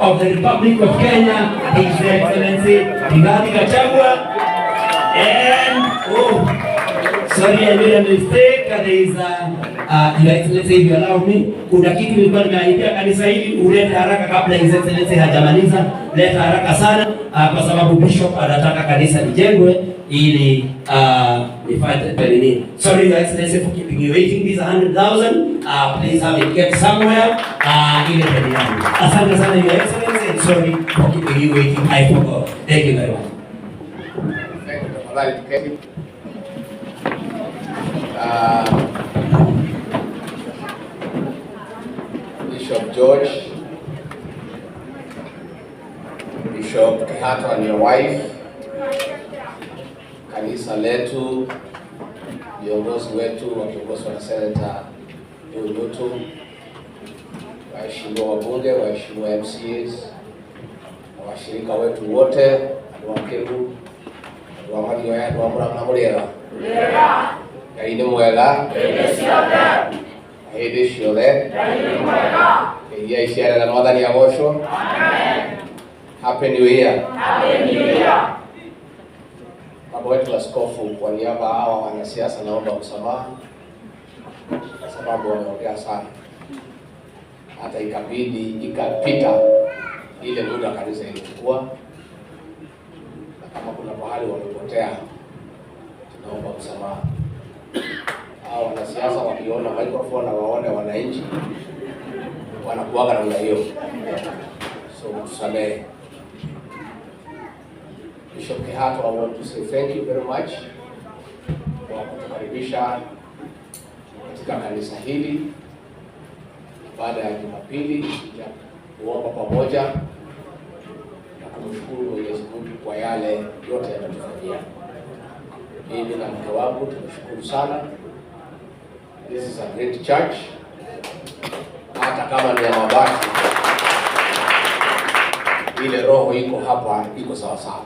of the Republic of Kenya, His Excellency Rigathi Gachagua. And, oh, sorry, I made a mistake. There is Your Excellency, if you allow me, kuna kitu nilikuwa nimeahidia kanisa hili, ulete haraka kabla His Excellency hajamaliza. Leta haraka sana kwa sababu Bishop anataka kanisa lijengwe ili nifanye nini. Sorry, Your Excellency, for keeping you waiting. This 100,000, please have it kept somewhere. Ile peni yangu. Asante sana, Your Excellency, and sorry for keeping you waiting. I forgot. Thank you very much. Thank you. Tafadhali tuketi. Bishop George, Bishop Kihato and your wife, kanisa letu, viongozi wetu wakiongozwa na Senator Joe Nyutu, waheshimiwa wabunge, waheshimiwa MCAs na washirika wetu wote, andũ a Kĩru, andũ a Mathioya, andũ a Mũrang'a, mũrĩega? Ngai nĩ mwega hĩndĩ ciothe. Geithiai ciana na Mwathani agocwo. Happy New Year. Baba wetu askofu, kwa niaba ya hawa wanasiasa naomba msamaha kwa sababu wameongea sana, hata ikabidi ikapita ile muda kanisa ilichukua, na kama kuna pahali wamepotea, tunaomba msamaha. Hao wanasiasa wakiona microphone na waone wananchi wanakuwaga namna hiyo, so tusamehe. Bishop Kihato, I want to say thank you very much kwa kutukaribisha katika kanisa hili baada ya Jumapili ya kuomba pamoja na kumshukuru Mwenyezi Mungu kwa yale yote yametufanyia. Mimi na mke wangu tumeshukuru sana. This is a great church, hata kama ni ya mabati, ile roho iko hapa iko sawa sawa,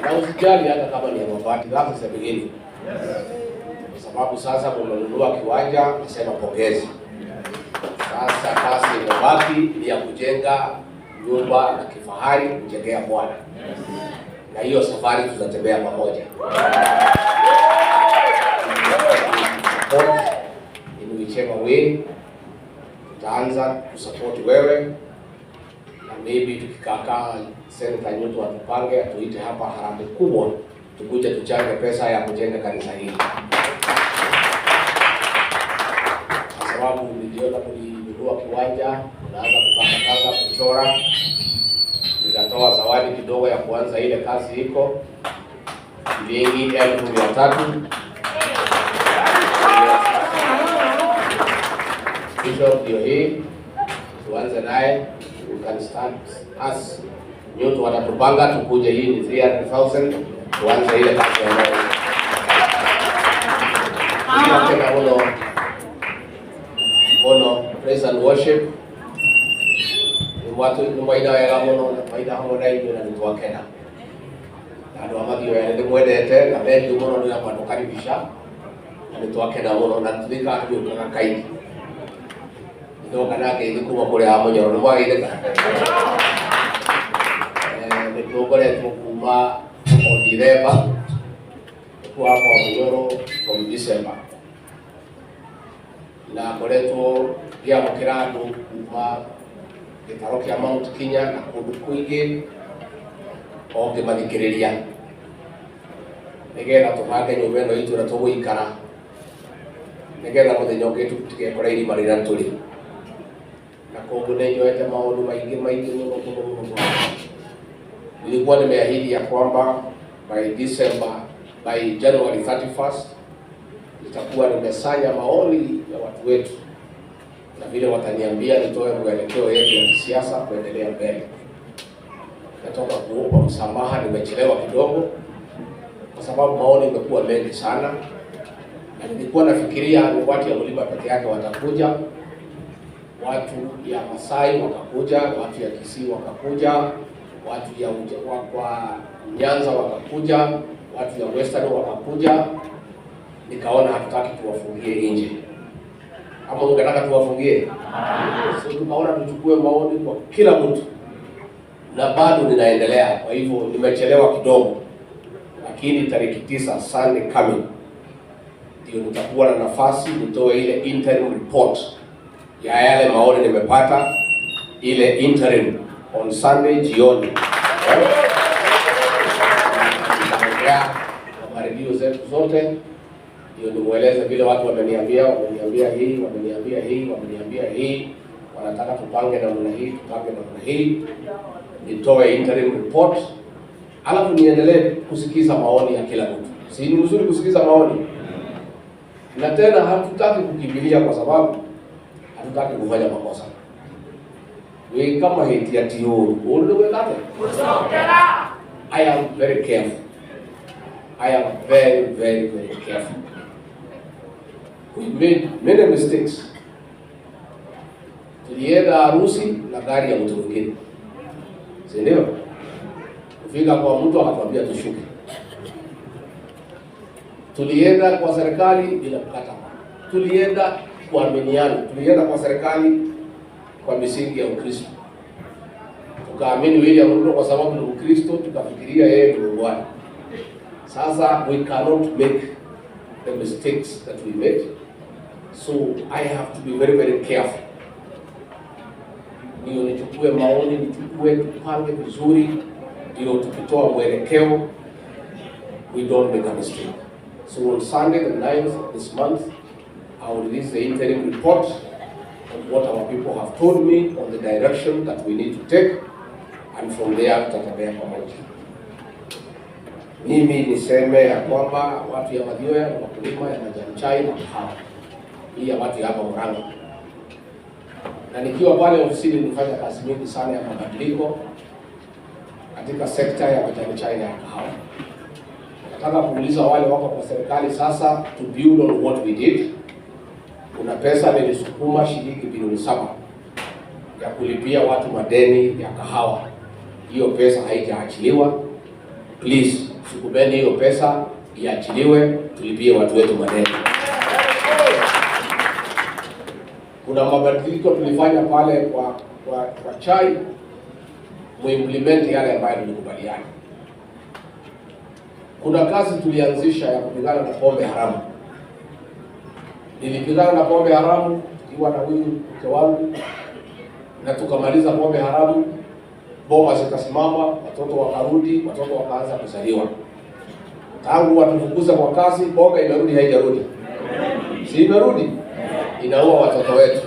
na usijali hata kama ni ya mabati, that is the beginning, kwa sababu sasa mumenunua kiwanja, nasema pongezi. Sasa kazi imebaki ni ya kujenga nyumba ya kifahari, kujengea Bwana, na hiyo safari tutatembea pamoja. Support in whichever way tutaanza kusupport wewe, na maybe tukikakaa Senator Nyutu atupange atuite hapa harambee kubwa, tukuje tuchange pesa ya kujenga kanisa hili, kwa sababu niliona mlinunua kiwanja, unaanza kupanga kuchora. Nitatoa zawadi kidogo ya kuanza ile kazi iko shilingi 300,000. Bishop, ndio hii tuanze naye, we can start us. Nyutu watatupanga tukuje, hii ni 300,000 tuanze ile kazi ya leo. Tena muno muno praise and worship nĩ mwaina wega mũno na twaina hamwe na inyuĩ na nĩ twakena na andũ a Mathioya nĩ ndĩmwendete na thengiũ mũno nĩ ũrĩa mwatũkaribisha na nĩ twakena mũno na tũthikaga tũgĩũkaga kaingĩ. Ndoka na ngeithi kuma kũrĩa Mũnyoro nĩ mwageithĩka. Nĩ tũkoretwo kuma o December, kwa hapa Mũnyoro from December, na ngoretwo ngĩamũkĩra andũ kuma gĩtaro kĩa Mount Kenya na kũndũ kũingĩ o ngĩmathikĩrĩria nĩgetha tũbange nyũmba ĩno itũ ũrĩa tũgũikara nĩgetha mũthenya ũngĩ tũtigekore irima rĩrĩa tũrĩ na koguo nĩ njoete maũndũ maingĩ maingĩ mũno mũno mũno mũno. Nilikuwa nimeahidi ya kwamba by December, by January 31st nitakuwa nimesanya maoni ya watu wetu na vile wataniambia nitoe mwelekeo yetu ya kisiasa kuendelea mbele. Natoka kuomba msamaha, nimechelewa kidogo kwa sababu maoni imekuwa mengi sana, na nilikuwa nafikiria ni watu ya mlima peke yake watakuja, watu ya Masai wakakuja, watu ya Kisii wakakuja, watu ya kwa Nyanza wakakuja, watu ya Western wakakuja. Nikaona hatutaki tuwafungie nje. Ama ungetaka tuwafungie? So tukaona tuchukue maoni kwa kila mtu, na bado ninaendelea. Kwa hivyo nimechelewa kidogo, lakini tariki 9, Sunday coming, ndio nitakuwa na nafasi nitoe ile interim report ya yale maoni nimepata, ile interim on Sunday jioni. Nitaongea kwa redio zetu zote, ndio nimweleze vile watu wameniambia, wameniambia hii, wameniambia hii, wameniambia hii, wanataka tupange namna hii, tupange namna hii, nitoe interim report, alafu niendelee kusikiza maoni ya kila mtu. Si ni mzuri kusikiza maoni? Na tena hatutaki kukimbilia kwa sababu hatutaki kufanya makosa. We kama heti ya tio, ulikuwa. I am very careful. I am very, very, very careful. We made many mistakes. Tulienda harusi na gari ya mtu mwingine, si ndio? Kufika kwa mtu akatuambia tushuke. Tulienda kwa serikali bila mkataba, tulienda kuaminiana, tulienda kwa serikali kwa misingi ya Ukristo, tukaamini William Ruto kwa sababu ni Mkristo, tukafikiria yeye ni muungwana. Sasa we cannot make the mistakes that we made, so I have to be very, very careful. Ndio nichukue maoni, nichukue, tupange vizuri, ndio tukitoa mwelekeo we don't make a mistake. So on Sunday the 9th of this month, I will release the interim report of what our people have told me on the direction that we need to take, and from there tutatembea pamoja. Mimi niseme ya kwamba watu ya Mathioya ni wakulima ya majani chai na kahawa, hii ya watu ya hapa Murang'a, na nikiwa pale ofisini nilifanya kazi mingi sana ya mabadiliko katika sekta ya majani chai na ya kahawa. Nataka kuuliza wale wako kwa serikali sasa, to build on what we did. Kuna pesa nilisukuma shilingi bilioni 7 ya kulipia watu madeni ya kahawa. Hiyo pesa haijaachiliwa. Please, sukumeni hiyo pesa iachiliwe, tulipie watu wetu madeni. Kuna mabadiliko tulifanya pale kwa chai, muimplement yale ambayo tulikubaliana. Kuna kazi tulianzisha ya kupigana na pombe haramu. Nilipigana na pombe haramu tukiwa na huyu mke wangu, na tukamaliza pombe haramu, boma zikasimama, watoto wakarudi, watoto wakaanza kuzaliwa. Tangu watufukuza kwa kazi, pombe imerudi, haijarudi? Si imerudi? Inaua watoto wetu.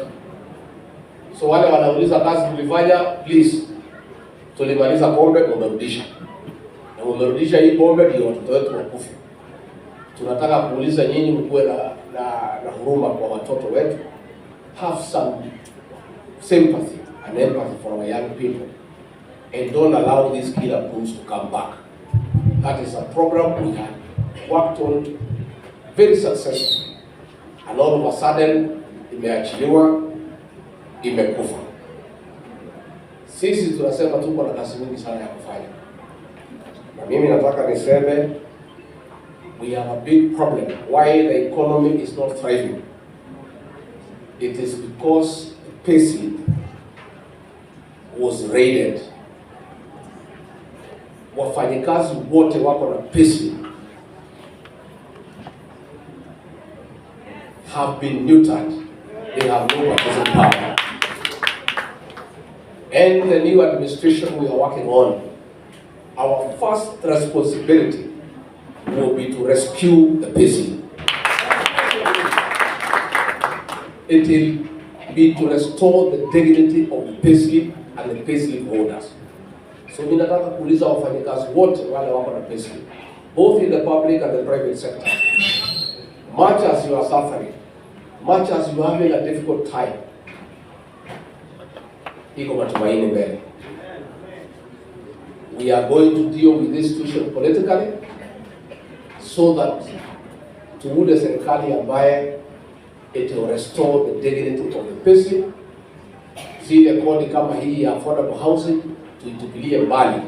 So wale wanauliza kazi tulifanya, please, tulimaliza pombe, umerudisha. Na umerudisha hii pombe ndio watoto wetu wakufe. Tunataka kuuliza nyinyi mkuwe na huruma kwa watoto wetu. Have some sympathy and empathy for our young people and don't allow these killer brews to come back. That is a program we had worked on very successfully. And all of a sudden imeachiliwa, imekufa. Sisi tunasema tuko na kazi mingi sana ya kufanya. Na mimi nataka niseme we have a big problem. Why the economy is not thriving? It is because the payslip was raided. Wafanyikazi wote wako na payslip have been neutered. They have no purchasing power. And the new administration we are working on, our first responsibility will be to rescue the payslip. It will be to restore the dignity of the payslip and the payslip holders. So mimi nataka kuuliza wafanyikazi wote wale wako na payslip, both in the public and the private sector, much as you are suffering, much as you are having a difficult time, iko matumaini mbele. We are going to deal with this situation politically so that tuunde serikali ambaye it will restore the dignity of the payslip. Zile kodi kama hii ya affordable housing tuitupilie mbali,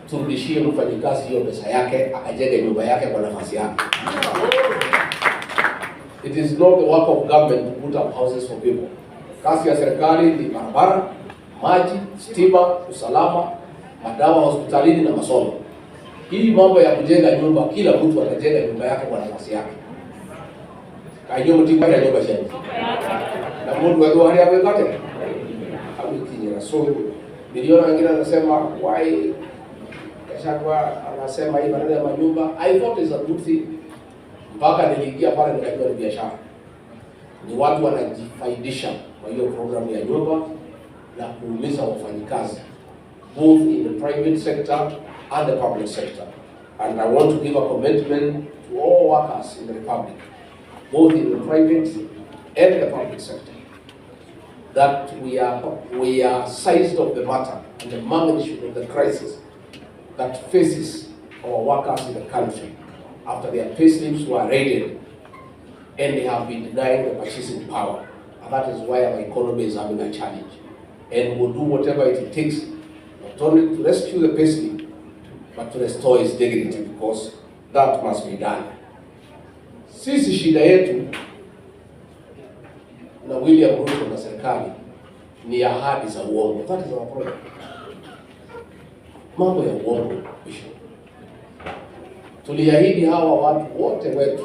turudishie mfanyikazi hiyo pesa yake akajenge nyumba yake kwa nafasi yake. It is not the work of government to put up houses for people. Kazi ya serikali ni barabara, maji, stima, usalama, madawa hospitalini na masomo. Hii mambo ya kujenga nyumba, kila mtu atajenga nyumba yake kwa nafasi yake. Kainyo mtingwa ya nyumba shenzi. Na mundu wetu hali awekate. Awikinyera. So niliona wengine wanasema why Gachagua anasema hii maneno ya manyumba. I thought it's a good thing. Mpaka niliingia pale nikajua ni biashara. Ni watu wanajifaidisha kwa hiyo programu ya nyumba na kuumiza wafanyikazi both in the private sector and the public sector. And I want to give a commitment to all workers in the Republic, both in the private and the public sector, that we are sized of the matter and the magnitude of the crisis that faces our workers in the country after their payslips were raided and they have been denied the purchasing power. And that is why our economy is having a challenge. And we'll do whatever it takes, not only to rescue the payslip, but to restore its dignity, because that must be done. Sisi shida yetu na William Ruto na serikali ni ahadi za uongo. That is our problem. Mambo ya uongo. Bishop. Tuliahidi hawa watu wote wetu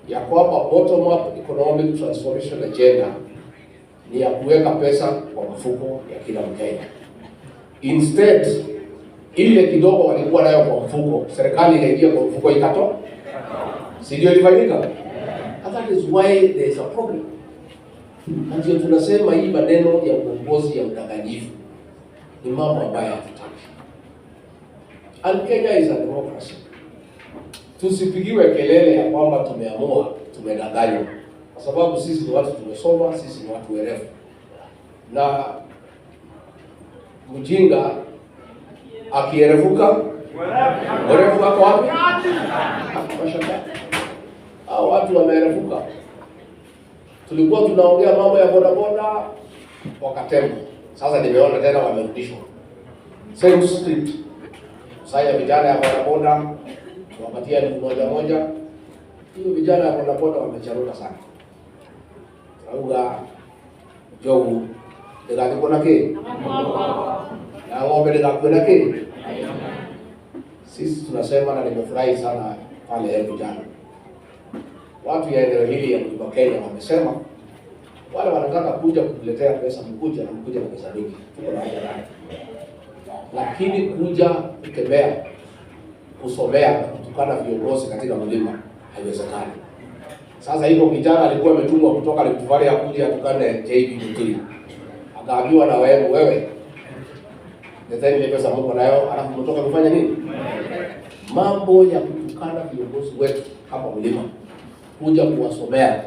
ya kwamba bottom up economic transformation agenda ni ya kuweka pesa kwa mfuko ya kila Mkenya. Instead, ile kidogo walikuwa nayo kwa mfuko, serikali ikaingia kwa mfuko ikatoa, si ndio ilifanyika? And that is why there is a problem. Na ndio tunasema hii maneno ya uongozi ya udanganyifu ni mambo ambayo hatutaki. And Kenya is a democracy. Tusipigiwe kelele ya kwamba tumeamua, tumedanganywa, kwa sababu sisi ni watu tumesoma, sisi ni watu werevu, na mjinga akierevuka, mwerevu ako wapi? Mashaka. Hao watu wameerevuka. Tulikuwa tunaongea mambo ya bodaboda wakatengwa. Sasa nimeona tena wamerudishwa. Same script. Sasa vijana ya bodaboda tuwapatia 1000 moja. Hiyo vijana ya bodaboda wamecharuka sana. Auga njogu ndĩgathikwo na kĩ na ng'ombe ndĩgakue na kĩ. Sisi tunasema, na nimefurahi sana pale Embu jana, watu ya eneo hili ya Mlima Kenya wamesema wale wanataka kuja kutuletea pesa, mkuja na mkuja na pesa mingi, tuko na haja nayo, lakini kuja kukemea, kusomea na kutukana viongozi katika mlima haiwezekani. Sasa hivyo kijana alikuwa ametumwa kutoka Rift Valley akuje atukane JB Muturi, akaambiwa na wewe, wewe leteni ile pesa mko nayo, alafu mtoka kufanya nini? Mambo ya kutukana viongozi wetu hapa mlima, kuja kuwasomea,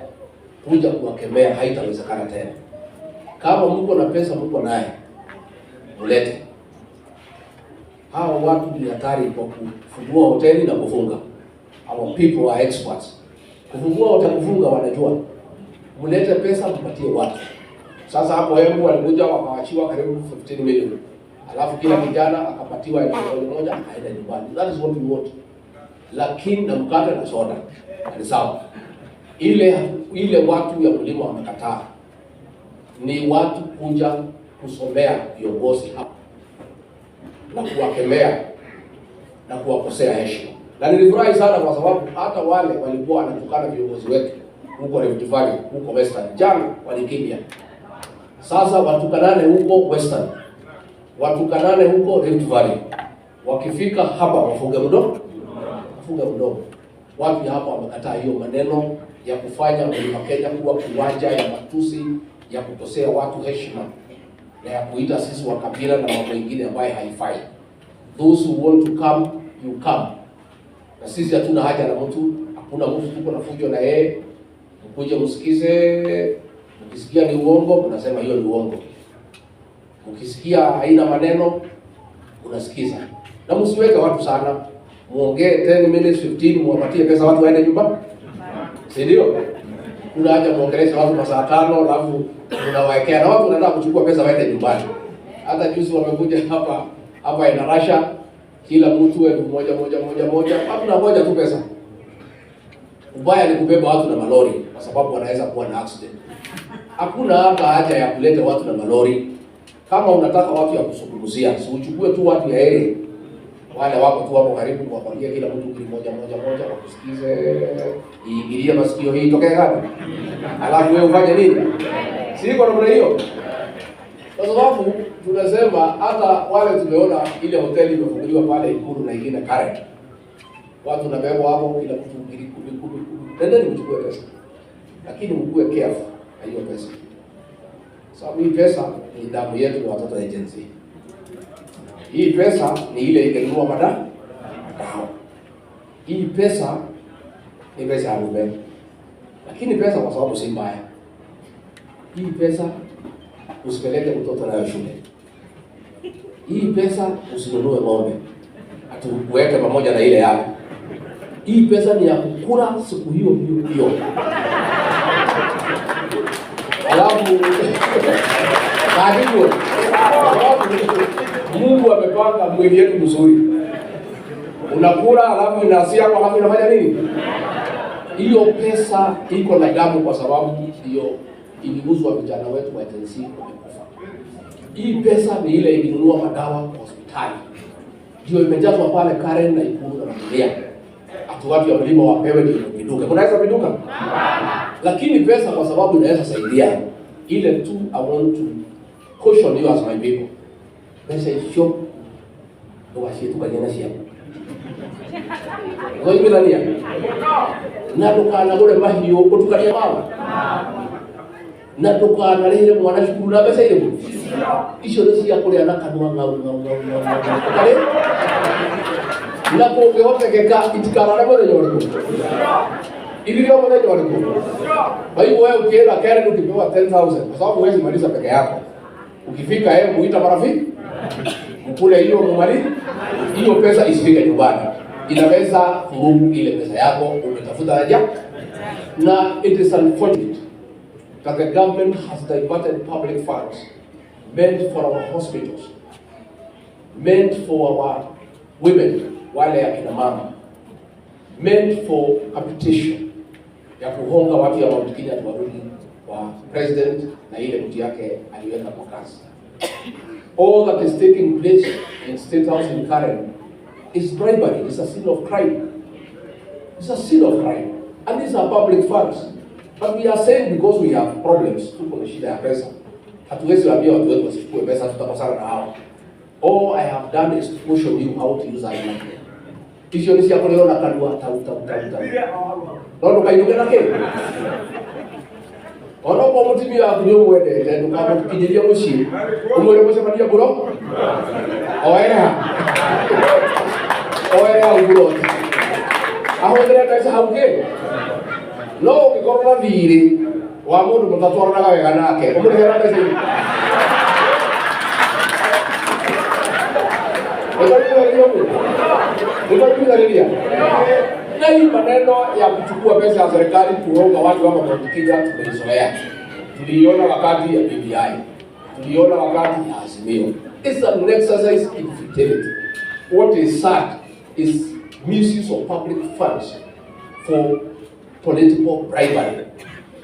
kuja kuwakemea haitawezekana tena. Kama mko na pesa, mko naye, mulete. Hawa watu ni hatari kwa kufungua hoteli na kufunga. Our people are experts. Kufungua hoteli, kufunga wanajua. Mlete pesa mpatie watu. Sasa hapo Embu walikuja wakawachiwa karibu 15 million. Alafu kila kijana akapatiwa 1000 akaenda nyumbani. That is what we want. Lakini na mkate na soda. Ni sawa. Ile ile watu ya mlima wamekataa ni watu kuja kusomea viongozi hapa na kuwakemea na kuwakosea heshima. Na nilifurahi sana kwa sababu hata wale walikuwa wanatukana viongozi wetu huko Rift Valley, huko Western, jana walikimbia. Sasa watukanane huko Western, watukanane huko Rift Valley, wakifika hapa wafunge mdomo, wafunge mdomo. Watu hapa wamekataa hiyo maneno ya kufanya Mlima Kenya kuwa kiwanja ya matusi, ya kukosea watu heshima na ya kuita sisi wa kabila na mambo mengine ambayo haifai. Those who want to come, you come. Na sisi hatuna haja na mtu, hakuna mtu tuko na fujo na yeye. Mkuje msikize, mkisikia ni uongo, mnasema hiyo ni uongo. Mkisikia haina maneno, unasikiza. Na msiweke watu sana, muongee 10 minutes 15, muwapatie pesa watu waende nyumbani, si ndio? Kuna haja muongeleshe watu masaa 5 alafu unawaekea na watu wanataka kuchukua pesa waende nyumbani. Hata juzi wamekuja hapa hapa Endarasha, kila mtu 1000 moja moja moja, watu na moja tu pesa. Ubaya ni kubeba watu na malori kwa sababu wanaweza kuwa na accident. Hakuna hata haja ya kuleta watu na malori. Kama unataka watu ya kuzungumzia, si uchukue tu watu ya area. Wale wako tu hapo karibu, wakwambie kila mtu kili moja moja moja, wakusikize, iingilie masikio hii itokee wapi? Alafu wewe ufanye nini? Si iko namna hiyo? Kwa sababu tunasema hata wale tumeona ile hoteli imefunguliwa pale Ikulu na ingine Karen. Watu nabebwa hapo kila mtu ngiri 10 10 10. Nendeni mchukue pesa. Lakini mkuwe careful na hiyo pesa. Sababu hii pesa ni damu yetu na watoto wa Gen Z. Hii pesa ni ile ingenunua madawa. Hii pesa ni pesa ya ng'ombe. Lakini pesa kwa sababu si mbaya. Hii pesa usipeleke mtoto nayo shule. Hii pesa usinunue ng'ombe. Ati uweke pamoja na ile yako. Hii pesa ni ya kukula siku hiyo hiyo hiyo. Alafu karibu. Mungu amepanga mwili yetu mzuri. Unakula alafu inasia kwa alafu inafanya nini? Hiyo pesa iko na damu kwa sababu hiyo iliuzwa vijana wetu wa Gen Z wamekufa. Hii pesa ni ile ilinunua madawa kwa hospitali. Ndio imejazwa pale Karen na Ikulu na Maria. Atu watu ya mlima wapewe ndio viduka. Unaweza viduka? Lakini pesa kwa sababu inaweza saidia. Ile tu I want to caution you as my people. Pesa hiyo ndio wasietukanye na siapo. Ngoibithania. Na ndukanagure mahiũ ũtukanie mawe. Na ndukanarĩhĩre mwana cukuru na mbeca irĩkũ? Icio nĩ cia kũrĩa na kanua ng'au ng'au ng'au ng'au ng'au. Ũkarĩ? Na kũngĩhotekeka itikarare mũthenya ũrĩkũ? Ithire mũthenya ũrĩkũ? Kwa hivyo wewe ukienda Karen ukipewa 10,000 kwa sababu huwezi maliza peke yako. Ukifika yeye muita marafiki, mkule hiyo mumali, hiyo pesa isifike nyumbani. Inaweza kurubu ile pesa yako umetafuta haja. Na it is unfortunate that the government has diverted public funds meant for our hospitals, meant for our women, wale akina mama, meant for capitation ya kuhonga watu ya Mount Kenya tuwarudi kwa president na ile mtu yake aliweka kwa kazi. All that is taking place in State House in Karen is bribery. It's a sin of crime. It's a sin of crime. And these are public funds. But we are saying because we have problems, tuko na shida ya pesa. Hatuwezi waambia watu wetu wasichukue pesa, tutakosana na hao. All I have done is to caution you how to use our money. Icio nĩ cia kũrĩo na kanua tau tau tau tau. No ndũkainũke na kĩ? Ona okorwo mũtumia waku nĩ ũmwendete, ndũkamũkinyĩrie mũciĩ. Ũmwĩre mũcemanie mbũro. Oere ha? Oere hau mburoti. Ahũthĩre mbeca hau kĩ? No ũngĩkorwo na thiirĩ wa mũndũ mũtatwaranaga wega nake, ũmũrĩhĩra mbeca irĩkũ? Nĩtwaiguithanĩria? Na hii maneno ya kuchukua pesa ya serikali kuonga watu hapa Mount Kenya tumeizoea. Tuliona wakati ya BBI, tuliona wakati ya Azimio. It's an exercise in futility. What is sad is misuse of public funds for political bribery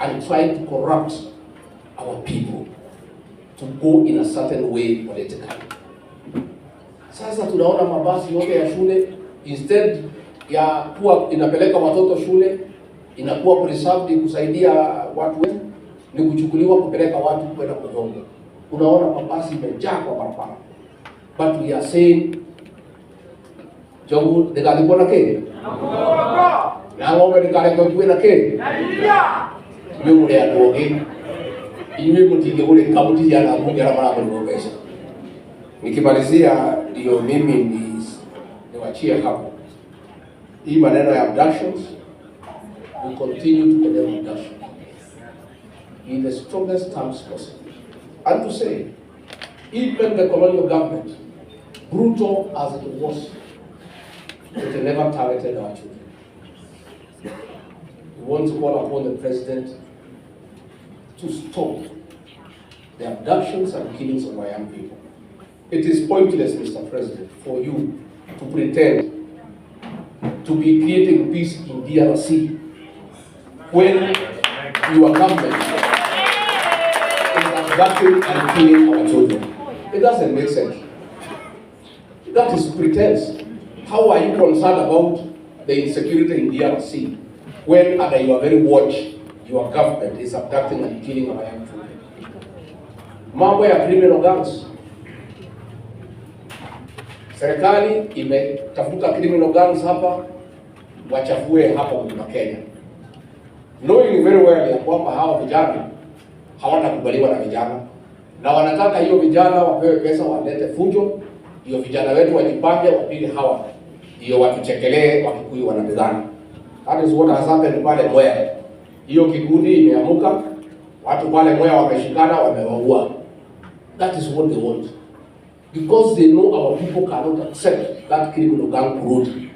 and trying to corrupt our people to go in a certain way politically. Sasa tunaona mabasi yote ya shule instead ya kuwa inapeleka watoto shule inakuwa preserved kusaidia watu wetu, ni kuchukuliwa kupeleka watu kwenda kuhonga. Unaona mabasi imejaa kwa barabara. But we are saying njogu ndĩgathikwo na kĩ? Na ng'ombe ndĩkarekwo ĩkue na kĩ? Inyuĩ mũrĩ andũ ogĩ. Inyuĩ mũtingĩgũrĩka mũticiana mbunge arĩa maramũrĩhwo mbeca. Nikimalizia ndio mimi niwachie hapo. Hii maneno ya abductions, we continue to condemn abductions in the strongest terms possible. And to say, even the colonial government, brutal as it was, it never targeted our children. We want to call upon the president to stop the abductions and killings of our young people. It is pointless, Mr. President, for you to pretend to be creating peace in DRC When your government is abducting and killing our children. It doesn't make sense. That is pretense. How are you concerned about the insecurity in DRC when under your very watch, your government is abducting and killing our young children? Mambo ya criminal gangs. Serikali imetafuta criminal gangs hapa wachafue hapa Mlima Kenya, knowing very well ya kwamba hawa vijana hawatakubaliwa na vijana, na wanataka hiyo vijana wapewe pesa walete fujo, hiyo vijana wetu wajipange wapige hawa, hiyo watuchekelee Wakikuyu wanapigana. That is what has happened pale Mwea. Hiyo kikundi imeamuka, watu pale Mwea wameshikana, wamewaua. That is what they want, because they know our people cannot accept that criminal gang kurudi.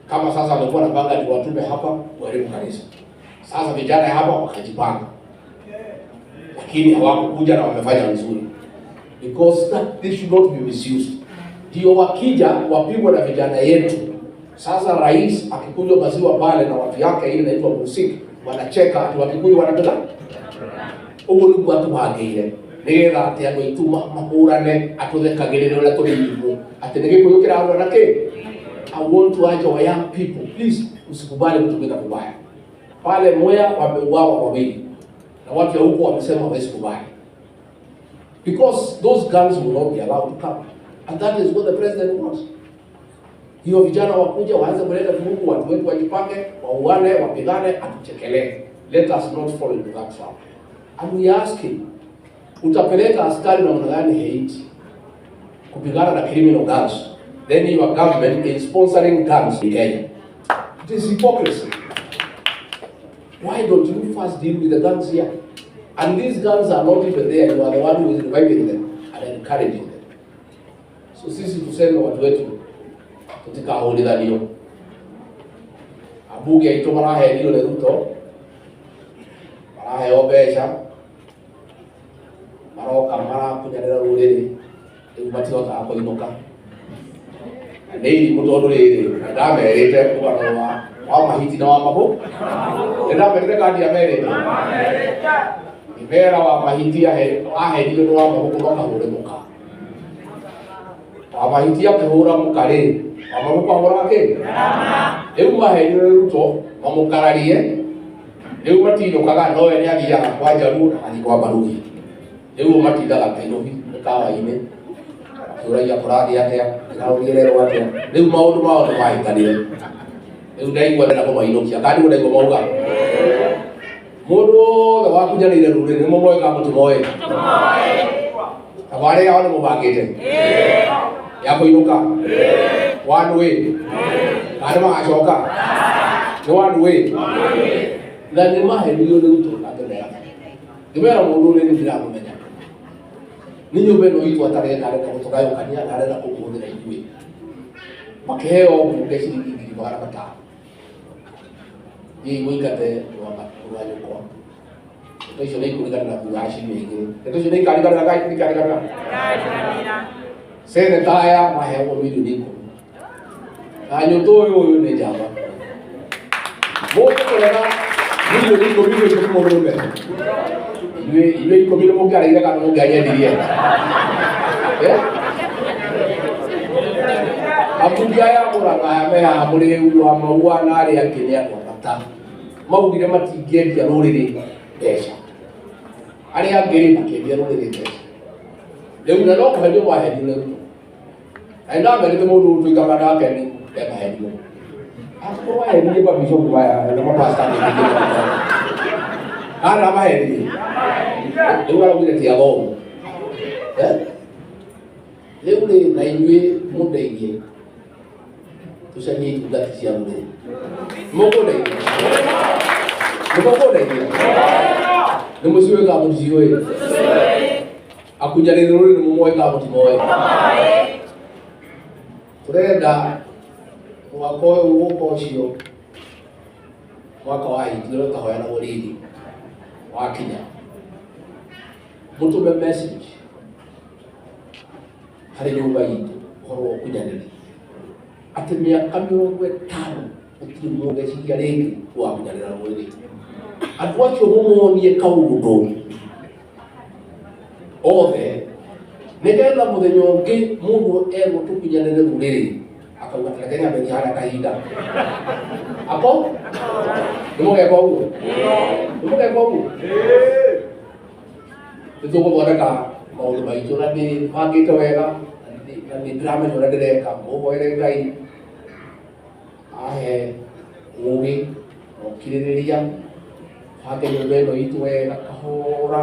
Kama sasa walikuwa wanapanga ni watume hapa kuharibu kanisa. Sasa vijana hapa wakajipanga, lakini hawakukuja na wamefanya vizuri, because that they should not be misused. Ndio wakija wapigwe na vijana yetu. Sasa rais akikunywa maziwa pale na watu yake, ile inaitwa musiki, wanacheka ati Wakikuyu wanatoka uguo niguo atubangĩire nigetha atĩ andũ aitũ mahũrane atũthekagĩrĩre ũrĩa tũrĩ irimũ atĩ nĩ Gĩkũyũ kĩrarũa na kĩ. I want to urge our young people, please, usikubali kutumika vibaya. Pale Mwea wameuawa wawili na watu ya huko wamesema hawezi kubali, because those guns will not be allowed to come, and that is what the president wants. Hiyo vijana wakuja waanze kuleta vurugu, watu wetu wajipange, wauane, wapigane, atuchekelee. Let us not fall into that trap. And we ask him, utapeleka askari namna gani Haiti kupigana na criminal gangs? Then your government is sponsoring guns in Kenya. It is hypocrisy. Why don't you first deal with the guns here? And these guns are not even there. You are the one who is reviving them and encouraging them. So sisi tuseme watu wetu tutikahũrithanio. Ambunge aitũ maraherio nĩ Ruto, maraheo mbeca, maroka marakunyanĩra rũrĩrĩ, rĩu matihotaga kũinũka. Nĩ irimũ tondũ rĩrĩ, ndamerĩte mũgano wa mahiti na wa mahũ. Nĩ ndamerĩte kana ndiamerĩte? Ngĩmera wa mahiti aherirwo nĩ wa mahũ makahũre mũka. Wa mahiti akĩhũra mũka rĩ, wa mahũ ahũraga kĩ? Rĩu maherirwo nĩ Ruto mamũkararie, rĩu matinũkaga, no we nĩ athiaga kwa Njaruo na agathiĩ kwa Mbarugi. Rĩu matindaga Nairobi mĩkawa-inĩ akĩũragia kũrathiĩ atĩa, kĩrarũgĩrĩrwo atĩa. Rĩu maũndũ mao nĩ mahĩtanire. Rĩu ndaigua ndĩrenda kũmainũkia, kana nĩguo ndaigua mauga. Mũndũ wothe wakunyanĩire rũrĩrĩ nĩ mũmoĩ kana mũtimoĩ? Thabarĩ yao nĩ mũbangĩte ya kũinũka one way, kana nĩ magacoka? Nĩ one way. Na nĩ mahenirio nĩ Ruto na ngĩmera, ngĩmera mũndũ ũrĩa nĩ ndiramũmenya, nĩ nyũmba ĩno itũ atarenda, arenda gũtũgayũkania na arenda kũmũhũthĩra ithuĩ. Makĩheo mbunge ciringi 500,000, thiĩi mũingate rwa nyũkwa. Ndeto icio nĩ ikũriganĩra thutha wa ciumia igĩrĩ. Ndeto icio nĩ ikariganĩra kana itikariganĩra? Seneta aya maheagwo 10,000,000 na nyũtũ ũyũ nĩ njamba. Mũndũ kũrega 10,000,000 gwĩ mũndũrũme. Inyuĩ 10 nĩ mũngĩaregire kana mũngĩanyendirie? Ambunge aya mũraga aya me haha mũrĩu wa Maua na arĩa angĩ nĩ andũ a bata. Maugire matingĩendia rũrĩrĩ mbeca. Arĩa angĩ rĩ makĩendia rũrĩrĩ mbeca. Rĩu na no kũhenio mwahenio nĩ Ruto. Na nĩndamerĩte mũndũ ũtuĩkaga nake nĩ emahenio. Angĩkorwo ahenirie mabishopu aya na mapasta nĩ kana amahenirie. Rĩu araugire ti athomu. Rĩu rĩ na inyuĩ mũndeithie tũcarie itungati cia rũrĩrĩ. Mũkũndeithia? Nĩmũkũndeithia? Nĩ mũciũĩ kana mũticiũĩ? Akunyanĩri rũrĩrĩ nĩ mũmoĩ kana mũtimoĩ? Tũrenda mwaka ũyũ gũka ũcio, mwaka wa hiti ũrĩa ũtahoyanagwo rĩngĩ wakinya, mũtũme message harĩ nyũmba itũ ũhoro wa ũkunyanĩri atĩ mĩaka 50 Gũtirĩ mũgeciria rĩngĩ wakunyanĩra rũrĩrĩ. Andũ acio mũmonie kaũndũ othe nĩgetha mũthenya ũngĩ mũndũ erwo tũkunyanĩre rũrĩrĩ akauga reke nyambe thiĩ harĩa kahinda ako nĩ mũgeka ũguo nĩ mũgeka ũguo nĩ tũgũthondeka maũndũ maitũ na nĩ bangĩte wega na nĩ ndĩramenya ũrĩa ndĩreka. Mũhoere Ngai ahe ũgĩ na ũkirĩrĩria bange nyũmba ĩno itũ wega kahora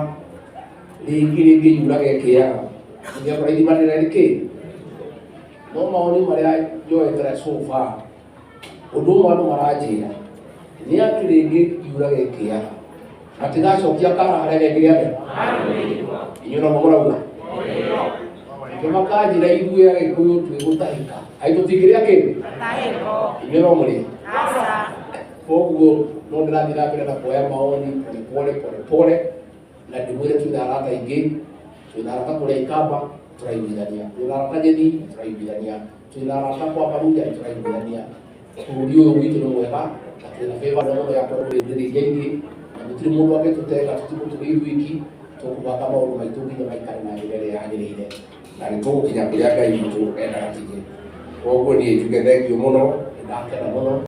rĩngĩ rĩngĩ yurage ĩkĩaga nĩakora ithima rĩrĩa rĩkĩ no maoni marĩa njoete so far ũndũ ũmwe andũ maranjĩra nĩ atĩ rĩngĩ yurage ĩkĩaga matigacokia kara harĩa gekire atĩa inyuĩ no mũrauga angĩ makanjĩra ithuĩ Agĩkũyũ twĩgũtahĩka aĩ tũtingĩrĩa kĩndũ inyuĩ no mũrĩe koguo no ndĩrathiĩ na mbere na kuoya maoni pole pole pole pole na ndĩmwĩre twĩna arata aingĩ twĩna arata kũrĩa Ikamba tũraiguithania twĩna arata Nyeni tũraiguithania twĩna arata kwa Baruja tũraiguithania bũrũri ũyũ witũ nĩ mwega na twĩna favor mũno ya kwendwo nĩ ndũrĩrĩ iria ingĩ na gũtirĩ mũndũ angĩtũtenga tũtigũtũrĩ ithuiki tũkũbanga maũndũ maitũ nginya maikare na njĩra ĩrĩa yagĩrĩire na nĩ tũgũkinya kũrĩa Ngai witũ endaga kinye. Koguo niĩ njuge thengiũ mũno, nĩ ndakena mũno.